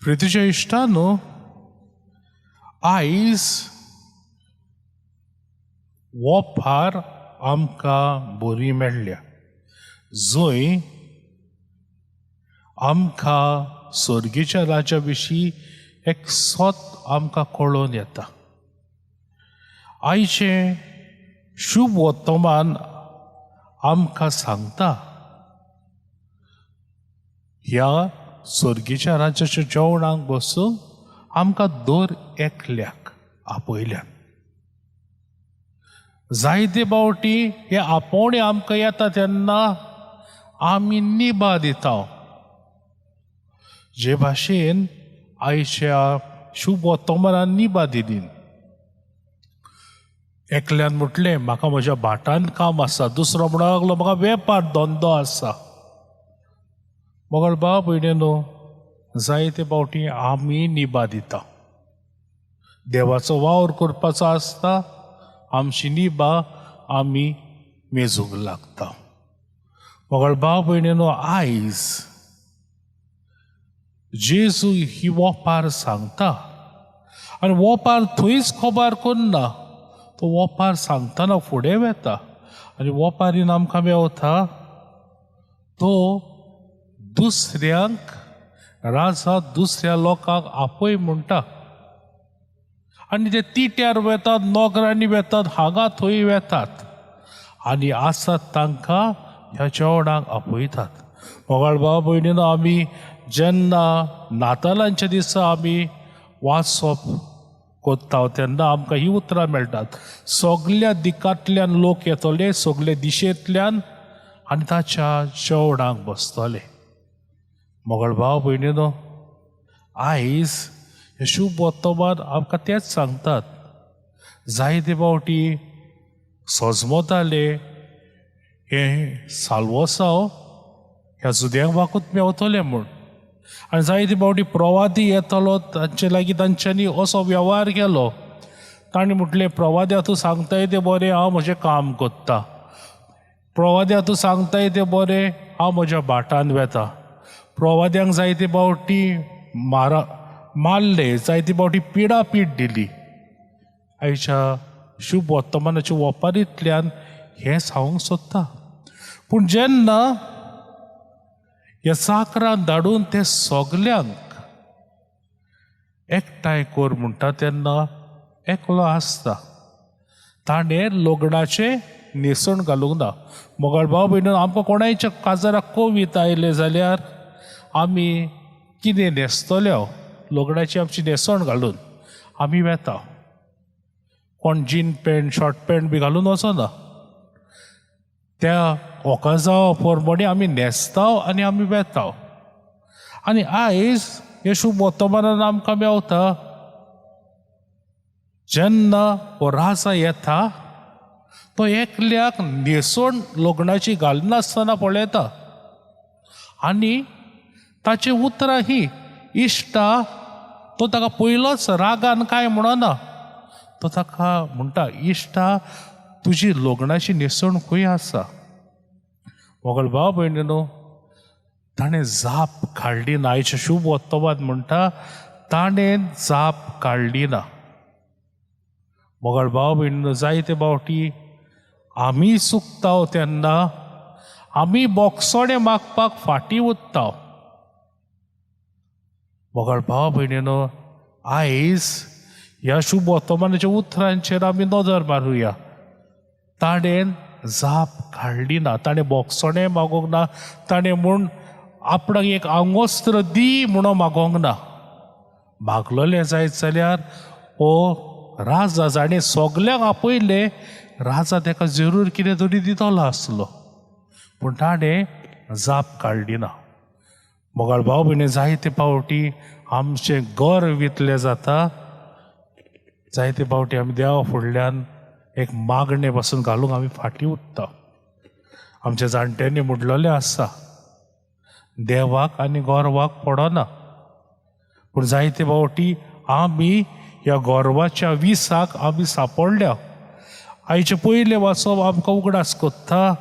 प्रितीच्या इश्टानो, आयज वोपार आमकां बरी मेळ्ळ्या, जंय आमकां सर्गीच्या राज्या विशीं एक सत आमकां कळोवन येता. आयचें शुभ वर्तमान आमकां सांगता, ह्या सर्गीच्या राज्याच्या जेवणाक बसूंक आमकां दर एकल्याक आपयल्यात. जायते फावटी हे आपोवणें आमकां येता तेन्ना आमी निभा दिता. जे भाशेन आयच्या शुभ वर्तमानान निभा दिली. एकल्यान म्हटलें, म्हाका म्हज्या भाटान काम आसा. दुसरो म्हणूंक लागलो, म्हाका वेपार धंदो आसा. मोगाळ भाव भयणीनो, जायते फावटी आमी निभा दिता. देवाचो वावर करपाचो आसता, आमची निभा आमी मेजूंक लागता. मोगाळ भाव भयणीनो, आयज जेजू ही वोपार सांगता आनी वोपार थंयच खबर करना. तो वोपार सांगतना फुडें वेता आनी वोपारीन आमकां मेवता, तो दुसऱ्यांक, राजा दुसऱ्या लोकांक आपय म्हणटा आनी ते तिट्यार वेतात, नोकरांनी वेतात, हांगा थंय वेतात आनी आसात तांकां ह्या जेवणाक आपयतात. मोगाळ भाव भयणीनो, आमी जेन्ना नातालांच्या दिसा आमी वाचप कोत्ता तेन्ना आमकां हीं उतरां मेळटात, सगल्या दिकांतल्यान लोक येतले, सगले दिशेंतल्यान आनी ताच्या जेवणाक बसतले. मोगाळ भाव भयणीनो, आयज हे शुभ वर्तमान आमकां तेंच सांगतात. जायते फावटी सजमताले हें साल्वोसांव ह्या जुद्यांक मेवतलें म्हूण आनी जायते फावटी प्रवादी येतालो तांचे लागीं, तांच्यांनी असो वेव्हार केलो. तांणी म्हटलें, प्रवाद्या, तूं सांगताय तें बरें, हांव म्हजें काम कोत्ता. प्रवाद्या, तूं सांगताय तें बरें, हांव म्हज्या भाटान वेता. प्रवाद्यांक जायते फावटी मारले, जायते फावटी पिडा पीट दिली. आयच्या शुभ वर्तमानाच्या वपारींतल्यान हें सांगूंक सोदता. पूण जेन्ना ह्या चाकरान धाडून ते सगल्यांक एकठांय कर म्हणटा तेन्ना एकलो आसता, ताणें लग्नाचें न्हेसण घालूंक ना. मोगाळ भाव भयणीन, आमकां कोणायच्या काजाराक कोवीत आयले जाल्यार आमी कितें न्हेसतले? लग्नाची आमची न्हेसण घालून आमी वेता. कोण जीन पॅन्ट, शॉर्ट पॅन्ट बी घालून वचना. त्या ओकाजांवा प्रमाणे आमी न्हेसता आनी आमी वेता. आनी आयज हे शुभ वर्तमानान आमकां मेवता, जेन्ना हो राजा येता तो एकल्याक न्हेसण लग्नाची घालनासतना पळयता आनी ताची उतरां ही, इश्टा. तो ताका पयलोच रागान कांय म्हणना. तो ताका म्हणटा, इश्टा, तुजी लग्नाची न्हेसण खंय आसा? मोगल भाव भयणीनो, ताणें जाप काडली ना. आयचें शुभ वर्तमान म्हणटा, ताणें जाप काडली ना. मोगल भाव भयणीनो, जायते फावटी आमी चुकता तेन्ना आमी बोगसोणें मागपाक फाटीं उरता. मोगाळ भाव भयणीनो, आयज ह्या शुभ वर्तमानाच्या उतरांचेर आमी नदर मारुया. ताणें जाप काडली ना. ताणें बोगसोणें मागोंक ना. ताणें म्हूण आपणाक एक आंगवस्त्र दी म्हणून मागोंक ना. मागलोलें जायत जाल्यार हो राजा, जाणें सगल्यांक आपयलें, राजा ताका जरूर कितें तरी दितलो आसलो. पूण ताणें जाप काडली ना. मोगाळ भाव भयणी, जायते फावटी आमचें घर वितलें जाता. जायते फावटी आमी देवा फुडल्यान एक मागणें पासून घालूंक आमी फाटीं उरता. आमच्या जाणट्यांनी म्हणलेलें आसा, देवाक आनी गोरवाक पडना. पूण जायते फावटी आमी ह्या गोरवाच्या विसाक आमी सांपडल्या. आयचें पयलें वाचप आमकां उगडास कोत्ता,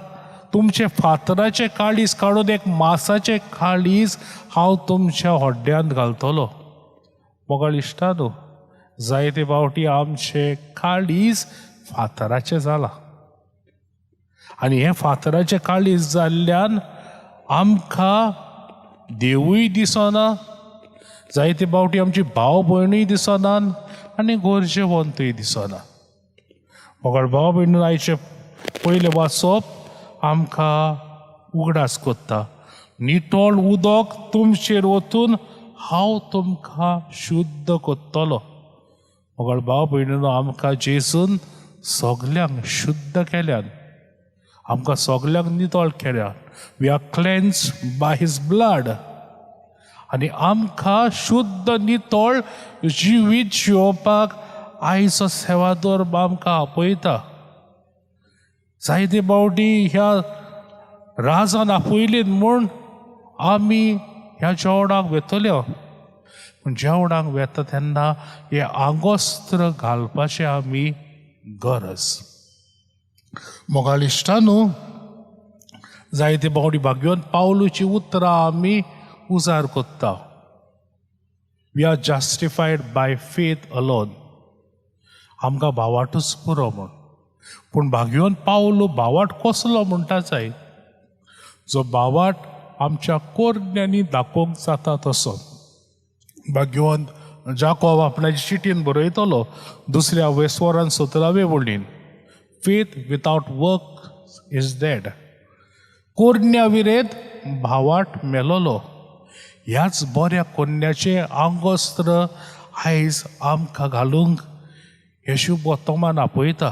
तुमचें फातराचें काळीज काडून एक मासाचें काळीज हांव तुमच्या होड्ड्यांत घालतलो. मोगाळ इश्टानो, जायते फावटी आमचें काळीज फातराचें जालां आनी हें फातराचें काळीज जाल्ल्यान आमकां देवूय दिसना, जायते फावटी आमची भाव भयणूय दिसनात आनी गरजेवंतूय दिसना. मोगाळ भाव भयणीन, आयचें पयलें वाचप आमकां उगडास कोत्ता, नितळ उदक तुमचेर वतून हांव तुमकां शुद्ध कोत्तलो. मोगाळ भाव भयणीनो, आमकां जेजून सगल्यांक शुद्ध केल्यान, आमकां सगल्यांक नितळ केल्यान. We are cleansed by his blood. आनी आमकां शुद्ध नितळ जिवीत जियोवपाक आयचो सेवादोर आमकां आपयता. जायते फावटी ह्या राजान आपयलीत म्हूण आमी ह्या जेवणाक वेतल्यो, पूण जेवणाक वेता तेन्ना हें आंगोस्त्र घालपाचें आमी गरज. मोगाळ इश्टानू, जायते फावटी भाग्यवंत पावलूची उतरां आमी उजार कोत्ता, we are justified by faith alone, आमकां भावाटूच पुरो म्हूण. पूण भाग्यवंत पावलू भावाट कसलो म्हणटा जाय? जो भावाट आमच्या कोरण्यांनी दाखोवंक जाता तसो. भाग्यवंत जाकोब आपणाचे चिटीन बरयतलो, दुसऱ्या वेस्वरान 17वे वळीन, faith without work is dead. कोरण्या विरेत भावाट मेलोलो. ह्याच बऱ्या कोन्याचें आंगोस्त्र आयज आमकां घालूंक येशू बोतमान आपयता.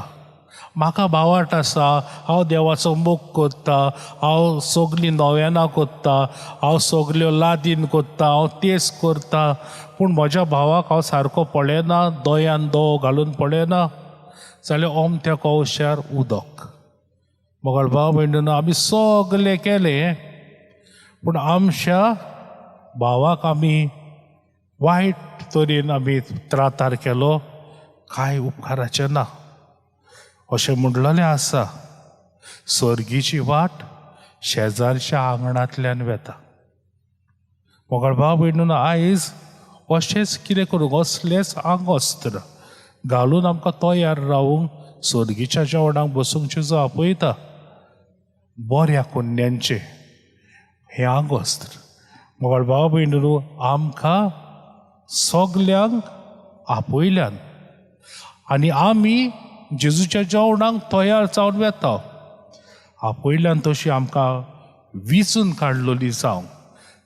म्हाका भावाट आसा, हांव देवाचो मोग कोत्ता, हांव सगलीं नव्यानां कोत्ता, हांव सगल्यो लादीन कोत्ता, हांव तेज करता, पूण म्हज्या भावाक हांव सारको पळयना, दोळ्यान दोळो घालून पळयना जाल्यार ओमत्या कवश्यार उदक. मोगाळ भाव भयणीनो, आमी सगलें केलें पूण आमच्या भावाक आमी वायट तरेन आमी त्रातार केलो, कांय उपकाराचें ना. अशें म्हणलेलें आसा, सर्गीची वाट शेजारच्या आंगणांतल्यान वेता. मोगाळ भाव भयणीनो, आयज अशेंच कितें करूंक, असलेंच आंगवस्त्र घालून आमकां तयार रावूंक सर्गीच्या जेवणाक बसूंक जेजू आपयता. बऱ्या कोन्यांचें हें आंगवस्त्र, मोगाळ भाव भयणीनो, आमकां सगल्यांक आपयल्यान आनी आमी जेजूच्या जेवणाक तयार जावन वेता. आपयल्यान तशी आमकां विचून काडलोली जावं,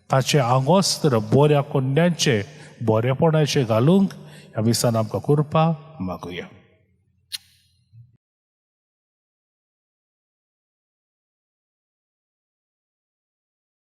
ताचें आंगवस्त्र बऱ्या कोन्यांचें बरेपणाचें घालूंक ह्या मिसान आमकां करपा मागुया.